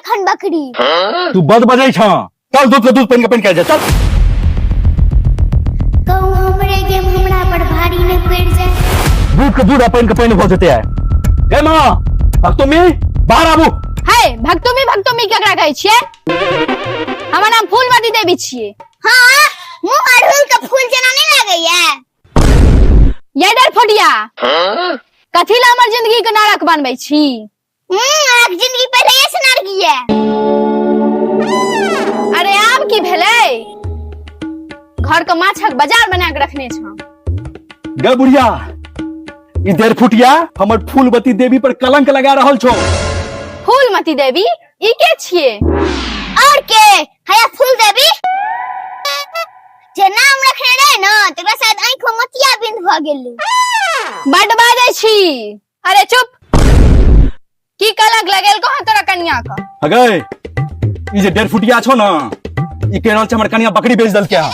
एखन बकरी। तू बद बजै छ, चल दूध के दूध, पानि के पानि कयल जाय, चल। कहू हमरे गेम हमरा पर भारी नहि पड़ि जाय। दूध के दूध आ पानि के पानि भऽ जेतै आइ। गे माँ, भक्तुमी, बाहर आबू। हे, भक्तुमी भक्तुमी केकरा कहै छियै? हमर नाम फूलमती देवी छियै। हाँ, मुंह अड़हुल के फूल जेना नहि लागैया? ये डर फुटिया, कथी ला हमर जिंदगी के नरक बनबै छी? अहाँके जिंदगी पहिले से नरकी है। अरे, आब की भेलै? घर के माछक बाजार बना के रखने छौ। गे बुढ़िया, ई डेढ़ फुटिया हमर फूलवती देवी पर कलंक लगा रहल छौ। फूलमती देवी? ई के छियै? और के हया, फूल देवी जे नाम रखने रहे ना, तकरा शायद आँखि में मोतिया बिंद भऽ गेलै। बड बाजै छी। अरे चुप! की कलंक लगेल कहाँ तोरा कनिया का? अगै, ई जे डेढ़ फुटिया छौ ना, ई कहि रहल छै हमर कनिया बकरी बेच देलकै हँ।